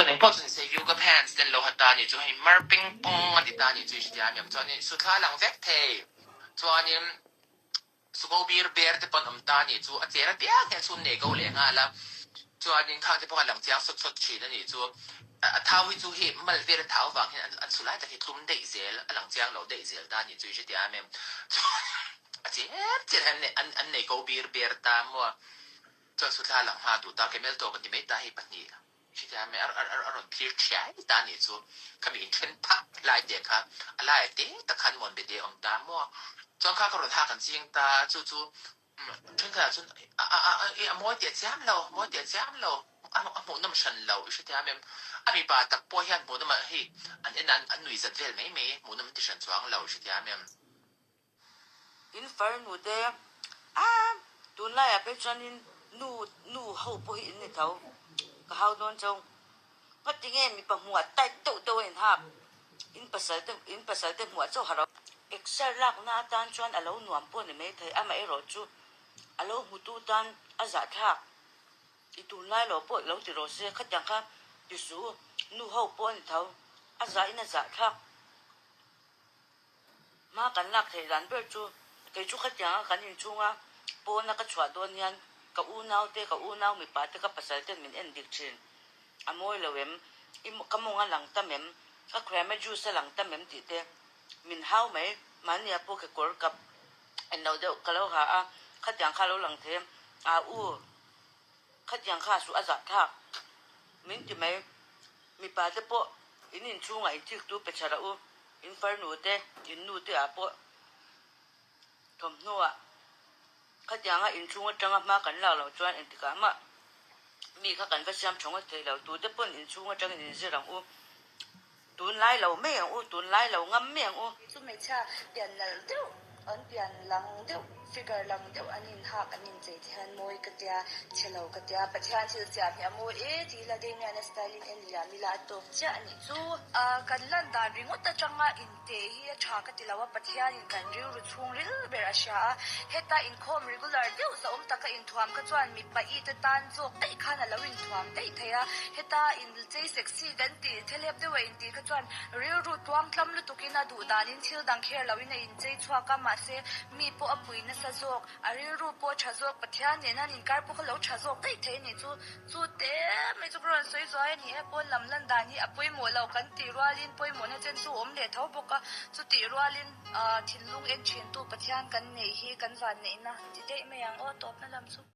Chuan engpawh chu nise yoga pants te an lo ha ta anih chu hei mar ping pawng a ti ta anih chu i hria aniang chuanin suthla lang vek thei chuanin suko bir ber te pawh an awm ta anih chu a cher apiang hian chhun nei ko leh nghal a chuanin khang te pawh a lang chiang sawt sawt thin anih chu a thau hi chu hei mal vel a thau vang hian an su lai tak hi tlum daih zel a lang chiang lo daih zel ta anih chu i hretia em em chuanin a cher cher hian an nei ko bir ber ta maw. Chuan suthla lang hma duh ta Camel tawk an ti mai ta hei pahnih hritia mai a rawn thlir thiai ta anih chu khami inthen phak lai te kha a lai te tak khan mawn be te a awm ta maw chuan kha ka rawn hak an ching ta chu chu thenkhatah chuan a a a a mawi teh chiam lo mawi teh chiam lo a hmuhnawm hran lo i hretia mai a mipa tak pawh hian hmuhnawm hei an en a an nuih zat vel mai mai hmuhnawm an ti hran chuang lo i hretia mai. In farnu te a tunlaiah phei chuanin nu nu ho pawh hi in ni tho ka hau dawn chau ngati nge mipa hmuah tight deuh deuh a inhak in pasal te in pasal te hmuah chauh harau. Exer lakna atan chuan a lo nuam pawh ni maithei amaherawh chu a lo hmutu tan a zahthlak i tunlai lo pawh lo ti rawh se khatiang kha ti suh u nu ho pawh a ni tho a zahin a zahthlak. Hma kan lak theih dan ber chu kei chu khatianga kan inchhunga pawna ka chhuah dawn hian ka unau te, ka unau mipa te, ka pasal ten min en dik thin. A mawi lo em? I ka mawng a lang tam em? Ka khrema juice a lang tam em tih te min hau mai. Mahnia pawh kekawr kap en lo deuh ka lo ha a, khatiang kha a lo lang thei em? Aa u, khatiang kha suh a zahthlak min ti mai. Mipa te pawh in inchhungah inthiktu pe tha rah u. In farnu te, in nu te ah pawh thawmhnaw ah khatianga inchhung atanga hma kan lak loh chuan engtikah mah mi kha kan va siam tha ngawt thei lo. Tute pawn inchhung atangin inzir ang u. Tunlai lo mai ang u, tunlai lo ngam mai ang u. Chu hmeichhia pian nalh deuh, an pian lang deuh, figure lang deuh an inhak an inchei te hian mawi ka tia, chhe lo ka tia, Pathian thil siam hi a mawi e ti ila Damian-a style in en liam ila a tawk chiah a nih chu. Kan lan dan ringawt atanga inteh hi a tha ka ti lo a, Pathianin kan rilru chhungril ber a hria a, heta inkhawm regular deuh zahawm taka inthuam kha chuan mipa i te tan zawk daih khan a lo inthuam daih thei a, heta inchei sexy kan tih thelep deuha intih kha chuan rilru tluangtlam lutukin a duh danin thil dang kher loin a inchei chhuak a, mahse mi pawh a pui nasa zawk. A rilru pawh tha zawk, Pathian nena an inkar pawh kha lo tha zawk daih thei a nih chu. Chu te mai chu ka rawn sawi zuai a ni e, pawn lam lan dan hi a pawimawh lo kan tih rualin pawimawhna chen chu a awm leh tho bawk a, chutih rualin thinlung en thintu Pathian kan neih hi kan vanneihna ti daih mai ang aw tawpna lam chu.